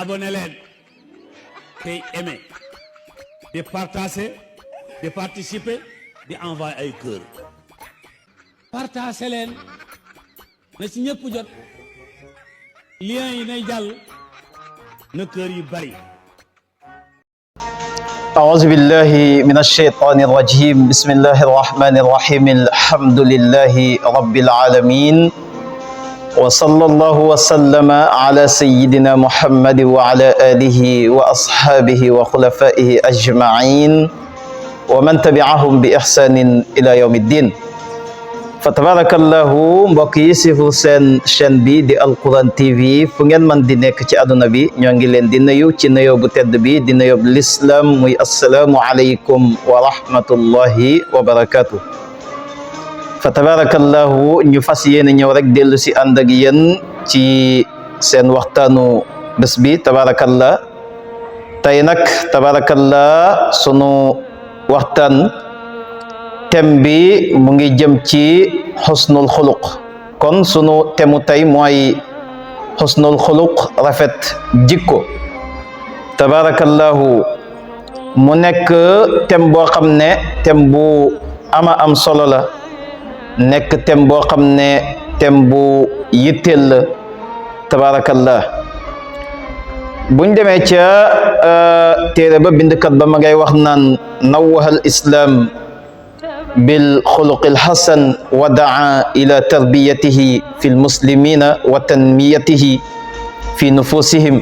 abonné leen tey aimé di partager di participer di envoyer ay cœur partager leen na ci ñëpp jot lien yi nay jàll na cœur yi bari. أعوذ بالله من الشيطان الرجيم بسم الله الرحمن الرحيم الحمد لله رب العالمين وصلى الله وسلم على سيدنا محمد وعلى آله وأصحابه وخلفائه أجمعين ومن تبعهم بإحسان إلى يوم الدين fatabarakallahu mbokk yi si fu seen chaîne bi di Alquran TV fu ngeen man di nekk ci àdduna bi ñoo ngi leen di nuyu ci nuyoo bu tedd bi di nuyoo bu lislaam muy assalaamu aleykum wa rahmatullahi wa barakatuh fatabarakallahu ñu fas yéene ñëw rek dellu si ànd ak yéen ci seen waxtaanu bés bi tabarakallah tey nag tabarakallah sunu waxtaan thème bi mu ngi jëm ci xusnul xuluq kon sunu thème tey mooy xusnul xuluq rafet jikko tabarakallahu mu nekk thème boo xam ne thème bu ama am solo la nekk thème boo xam ne thème bu yitteel la tabarakallah buñ demee ca téere ba bindkat ba ma ngay wax naan nawwahal islam بالخلق الحسن ودعا إلى تربيته في المسلمين وتنميته في نفوسهم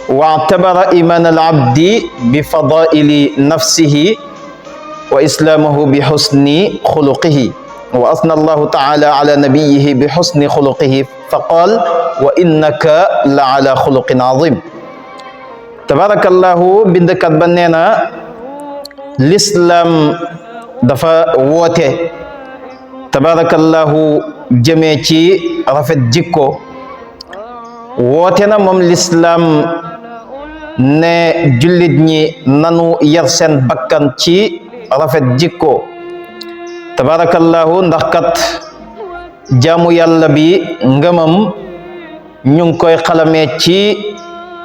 واعتبر إيمان العبد بفضائل نفسه وإسلامه بحسن خلقه وأثنى الله تعالى على نبيه بحسن خلقه فقال وإنك لعلى خلق عظيم تبارك الله بندك بنينا الإسلام dafa woote tabarakallahu jëmee ci rafet jikko woote na moom lislaam ne jullit ñi nanu yar seen bakkan ci rafet jikko tabarakallahu ndax kat jaamu yàlla bi ngëmam ñu ngi koy xalamee ci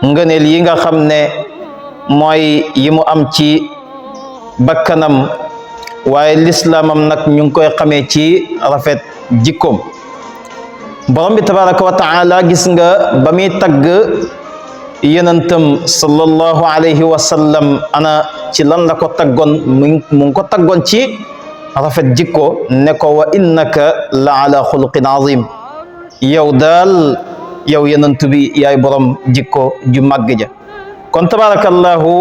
ngëneel yi nga xam ne mooy yi mu am ci bakkanam waaye lislaamam nag ñu ngi koy xamee ci rafet jikkoom borom bi tabaraka wa taala gis nga ba muy tagg yenentam sallallahu alayhi wa sallam ana ci lan la ko taggoon mu ngi ko taggoon ci rafet jikko ne ko wa innaka la ala xuluqin azim yow daal yow yenentu bi yaay borom jikko ju màgg ja kon tabarakallahu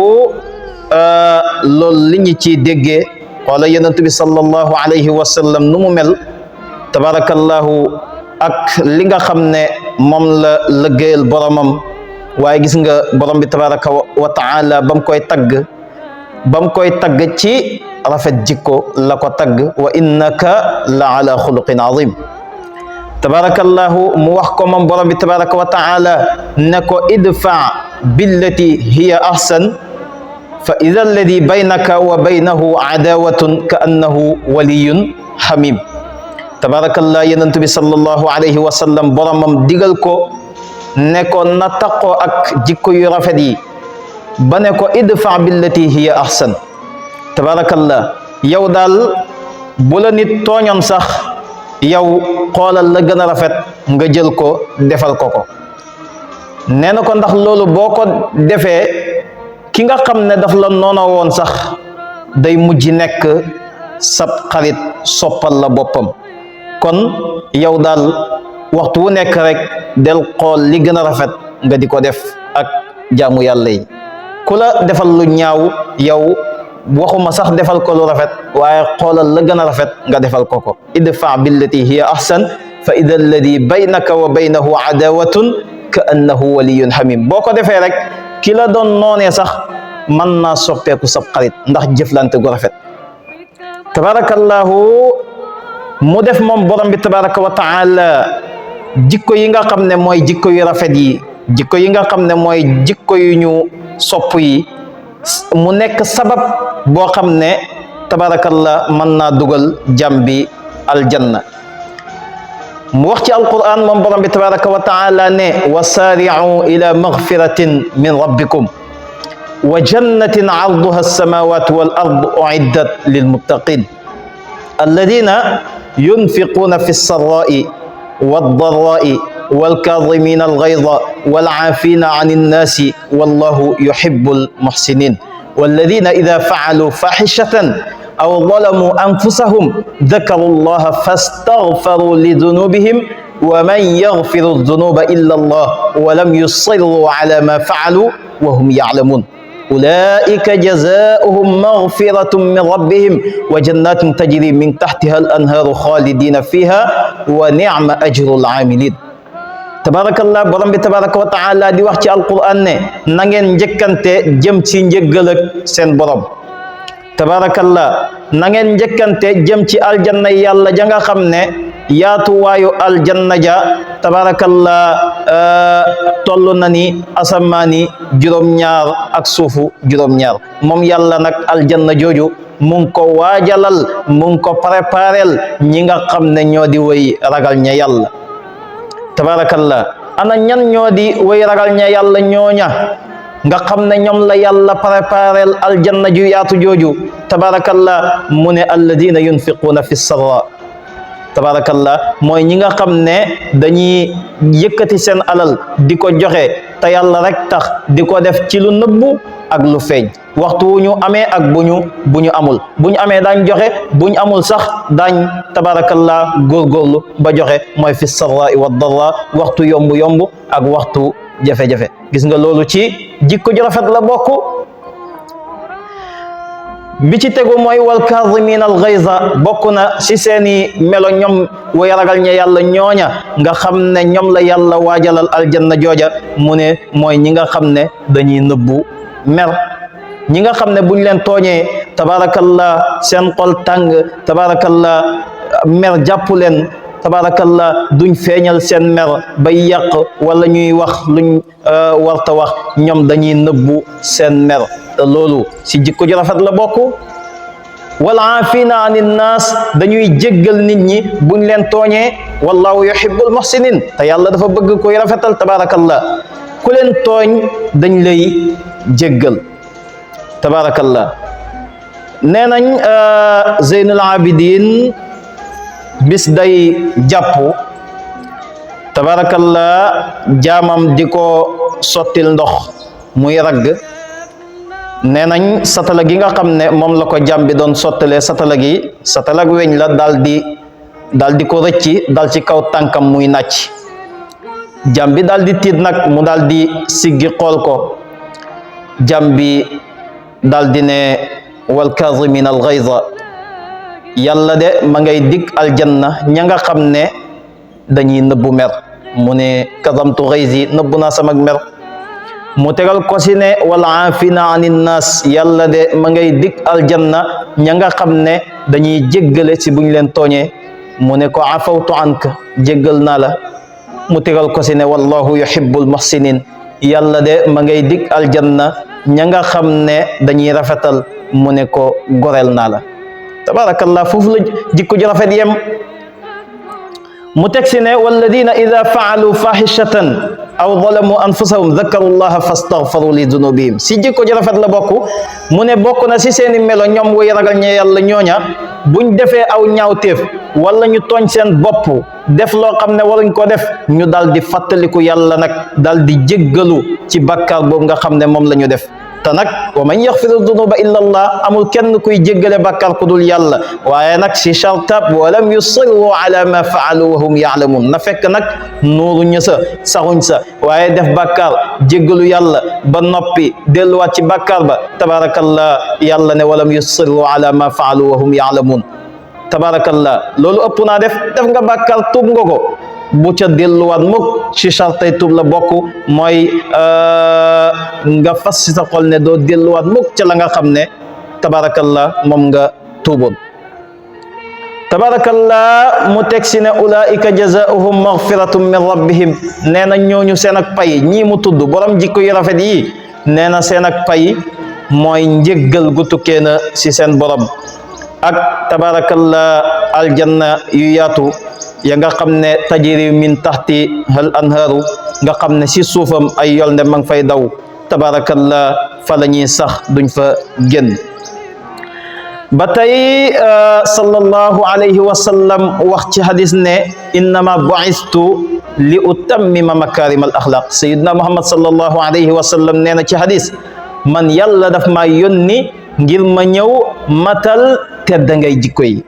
loolu li ñu ci déggee wala yonent bi sallallahu alayhi wa sallam nu mu mel tabarakallahu ak li nga xam ne moom la lëggéeyal boromam waaye gis nga borom bi tabaraka wa taala ba mu koy tagg ci rafet jikko la ko tagg wa innaka la ala xuluqin azim tabarakallahu mu wax ko moom borom bi tabaraka wa taala ne ko idfa billati hiya ahsan fa ida alladi baynaka wa baynahu adawatun ka annahu waliyun hamim tabarakallah yenentu bi sallallahu alayhi wa sallam boromam digal ko ne ko na taqoo ak jikko yu rafet yi ba ne ko idfa billati hiya ahsan tabarakallah yow daal bu la nit tooñoon sax yow xoolal la gën a rafet nga jël ko defal ko ko nee na ko ndax loolu boo ko defee ki nga xam ne daf la noona woon sax day mujj nekk sab xarit soppal la boppam kon yow daal waxtu wu nekk rek del xool li gën a rafet nga di ko def ak jaamu yàlla yi ku la defal lu ñaaw yow waxuma sax defal ko lu rafet waaye xoolal la gën a rafet nga defal ko ko idfa billati hiya ahsan fa ida alladi baynaka wa baynahu adawatun ka annahu waliyun hamim boo ko defee rek ki la doon noonee sax mën naa soppeeku sab xarit ndax jëflante gu rafet tabarakallahu mu def moom borom bi tabaraka wa taala jikko yi nga xam ne mooy jikko yu rafet yi jikko yi nga xam ne mooy jikko yu ñu sopp yi mu nekk sabab boo xam ne tabarakallah mën naa dugal jàmm bi aljanna mu wax ci alquran moom borom bi tabaraka wa taala ne wasaari'u ila magfiratin min rabbikum wa jannatin arduha alsamawatu wal ardu uiddat lilmuttaqin alladina yunfiquna fi lsarra'i waddara'i والكاظمين الغيظ والعافين عن الناس والله يحب المحسنين والذين إذا فعلوا فاحشة أو ظلموا أنفسهم ذكروا الله فاستغفروا لذنوبهم ومن يغفر الذنوب إلا الله ولم يصروا على ما فعلوا وهم يعلمون أولئك جزاؤهم مغفرة من ربهم وجنات تجري من تحتها الأنهار خالدين فيها ونعم أجر العاملين tabarakallah borom bi tabaraka wa taala di wax ci alquran ne na ngeen njëkkante jëm ci njëggal ak seen borom tabarakallah na ngeen njëkkante jëm ci aljanna yàlla ja nga xam ne yaatuwaayu aljanna ja tabarakallah toll na ni asamaani juróom-ñaar ak suufu juróom-ñaar moom yàlla nag aljanna jooju mu ngi ko waajalal mu ngi ko préparel ñi nga xam ne ñoo di way ragal ña yàlla tabarakallah ana ñan ñoo di way ragal ña yàlla ñooña nga xam ne ñoom la yàlla préparel aljanna ju yaatu jooju tabarakallah mu ne alladina yunfiquuna fi sarra tabarakallah mooy ñi nga xam ne dañuy yëkkati seen alal di ko joxe te yàlla rek tax di ko def ci lu nëbbu ak lu feeñ waxtu wu ñu amee ak bu ñu amul bu ñu amee daañ joxe bu ñu amul sax daañ tabarakallah góorgóorlu ba joxe mooy fi sarra wa darra waxtu yomb ak waxtu jafe-jafe gis nga loolu ci jikko ju rafet la bokk bi ci tegu mooy wal kaazimiin al ghayza bokk na ci seeni melo ñoom way ragal ña yàlla ñooña nga xam ne ñoom la yàlla waajalal aljanna jooja mu ne mooy ñi nga xam ne dañuy nëbbu mer ñi nga xam ne buñ leen tooñee tabarakallah seen xol tàng tabarakallah mer jàpp leen tabarakallah duñ feeñal seen mer bay yàq wala ñuy wax luñ warta wax ñoom dañuy nëbbu seen mer te loolu si jikko ju rafet la bokk wal aafina anin naas dañuy jéggal nit ñi buñ leen tooñee wallahu yuhibbul muhsinin te yàlla dafa bëgg koy rafetal tabarakallah ku leen tooñ dañ lay jéggal tabarakallah nee nañ Zeynul Abidin bis day jàpp tabarakallah jaamam di ko sottil ndox muy ragg nee nañ satala gi nga xam ne moom la ko jaam bi doon sottalee satala ak weñ la daal di ko rëcci dal ci kaw tànkam muy nàcc jaam bi daal di tiit nag mu daal di siggi xool ko jaam bi daal di ne wal kaazimiina al ghayza yàlla de ma ngay dig aljanna ña nga xam ne dañuy nëbbu mer mu ne kazamtu ghayzi nëbbu naa sama mer mu tegal ko si ne wal aafina anin naas yàlla de ma ngay dig aljanna ña nga xam ne dañuy jéggale si buñ leen tooñee mu ne ko afawtu anka jéggal naa la mu tegal ko si ne wallahu yuhibbul muhsinin yàlla de ma ngay dig aljanna ña nga xam ne dañuy rafetal mu ne ko goreel naa la tabarakallah foofu la jikko ju rafet yem mu teg si ne walladina ida faalu fahishatan aw zalamu anfusahum dhakaru llaha fastaghfaru li dunubihim si jikko ju rafet la bokk mu ne bokk na si seeni melo ñoom way ragal ñe yàlla ñooña buñ defee aw ñaawteef wala ñu tooñ seen bopp def loo xam ne waruñ ko def ñu dal di fàttaliku yàlla nag dal di jéggalu ci bàkkaar boobu nga xam ne moom la ñu def te nag wa man yaxfiru dunuba illa allah amul kenn kuy jéggale bàkkaar ku dul yàlla waaye nag si chartab walam yusirru ala ma faalu wa hum yaalamun na fekk nag nuuruñu sa saxuñ sa waaye def bàkkaar jéggalu yàlla ba noppi delluwaat ci bàkkaar ba tabarakallah yàlla ne walam yusirru ala ma faalu wa hum yaalamun tabarakallah loolu ëpp naa def nga bàkkaar tuub nga ko bu ca delluwaat mukk ci chartay tuub la bokk mooy nga fas ci sa xol ne doo delluwaat mukk ca la nga xam ne tabarakallah moom nga tuuboon tabarakallah mu teg si ne ulaika jazaohum maghfiratun min rabbihim nee na ñooñu seen ak pay ñii mu tudd borom jikko yu rafet yi nee na seen ak pay mooy njéggal gu tukkee na si seen borom ak tabarakallah aljanna yu yaatu ya nga xam ne tajri min taxti hal anhaaru nga xam ne si suufam ay yol nde ma ngi fay daw tabarakallah fa la ñuy sax duñ fa génn. ba tey sallallahu alayhi wa sallam wax ci hadis ne innama bu'istu li utammima makarim al axlaq. Sayyidina Muhammad sallallahu alayhi wa sallam nee na ci hadis man yàlla daf maa yónni ngir ma ñëw matal tedda ngay jikko yi.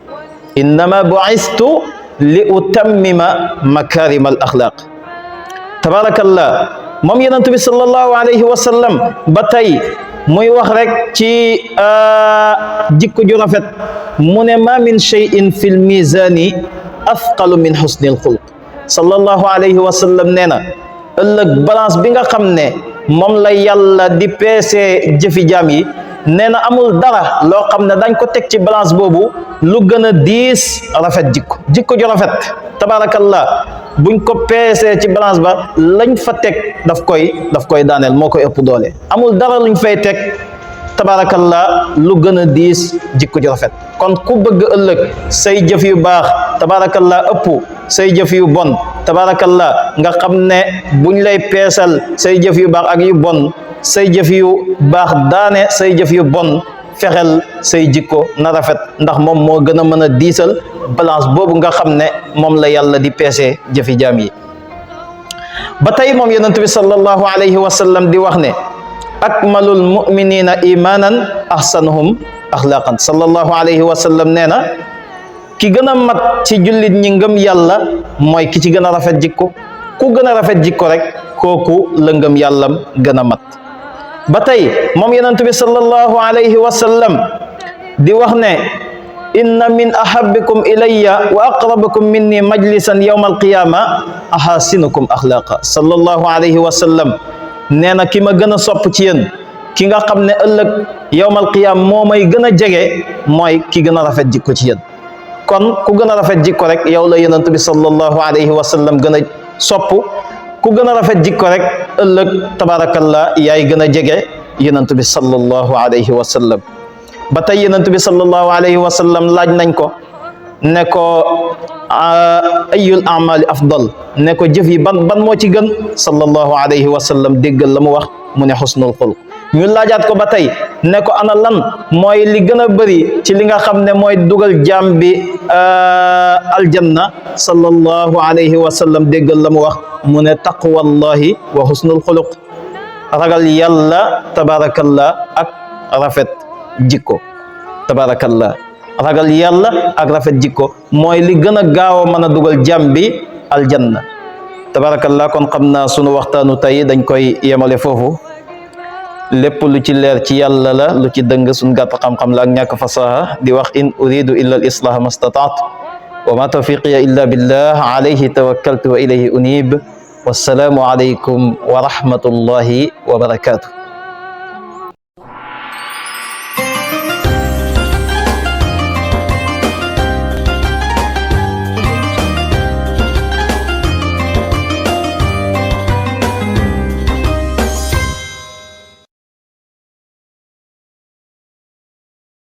innama bu'istu li utammima makarim al axlaq. tabarakallah moom yonent bi sallallahu alayhi wa sallam ba tey muy wax rek ci jikko ju rafet mu ne ma min shay'in fil mizani athqalu min husnil xulq. sallallahu alayhi wa sallam nee na ëllëg balance bi nga xam ne moom la yàlla di peese jëfi jaam yi nee na amul dara loo xam ne dañ ko teg ci balance boobu lu gën a diis rafet jikko ju rafet tabarakallah buñ ko peesee ci balance ba lañ fa teg daf koy daaneel moo koy ëpp doole. amul dara luñ fay teg tabarakallah lu gën a diis jikko ju rafet. kon ku bëgg ëllëg say jëf yu baax tabarakallah ëpp say jëf yu bon tabarakallah nga xam ne buñ lay peesal say jëf yu baax ak yu bon say jëf yu baax daane say jëf yu bon fexel say jikko na rafet ndax moom moo gën a mën a diisal balance boobu nga xam ne moom la yàlla di peese jëfi jaam yi. ba tey moom yonent bi sallallahu alayhi wa sallam di wax ne akmalul muminina imanan ahsanuhum axlaqan. sallallahu alayhi wa sallam nee na ki gën a mat ci jullit ñi ngëm yàlla mooy ki ci gën a rafet jikko. ku gën a rafet jikko rek kooku la ngëm yàllam gën a mat. ba tey moom yonent bi sallallahu alayhi wa sallam di wax ne inna min ahabbikum ilayya wa aqrabakum minni majlisan yawma alqiyama ahasinukum axlaqa. sallallahu alayhi wa sallam nee na ki ma gën a sopp ci yéen ki nga xam ne ëllëg yawmal qiyam moo may gën a jege mooy ki gën a rafet jikko ci yéen. kon ku gën a rafet jikko rek yow la yonent bi sallallahu alayhi wa sallam gën a sopp. ku gën a rafet jikko rek ëllëg tabarakallah yaay gën a jege yonent bi sallallahu alayhi wa sallam. ba tey yonent bi sallallahu alayhi wa sallam laaj nañ ko ne ko ayul amali afdal ne ko jëf yi ban moo ci gën. sallallahu alayhi wa sallam déggal la mu wax mu ne xusnul xulq. ñu laajaat ko ba tey ne ko ana lan mooy li gën a bëri ci li nga xam ne mooy dugal jaam bi aljanna. sallallahu alayhi wa sallam déggal la mu wax mu ne taqwallahi wa husnul xuluq. ragal yàlla tabarakallah ak rafet jikko. tabarakallah ragal yàlla ak rafet jikko mooy li gën a gaaw a mën a dugal jaam bi aljanna. tabarakallah kon xam naa sunu waxtaanu tey dañ koy yemale foofu. lépp lu ci leer ci yàlla la, lu ci dëng suñ gàtt xam-xam la ak ñàkk fasaha di wax in uridu illa al islaha mastataat wa ma tawfiqiya illa billah alayhi tawakkaltu wa ilayhi unib. wassalaamu alaykum wa rahmatullahi wa barakatuh.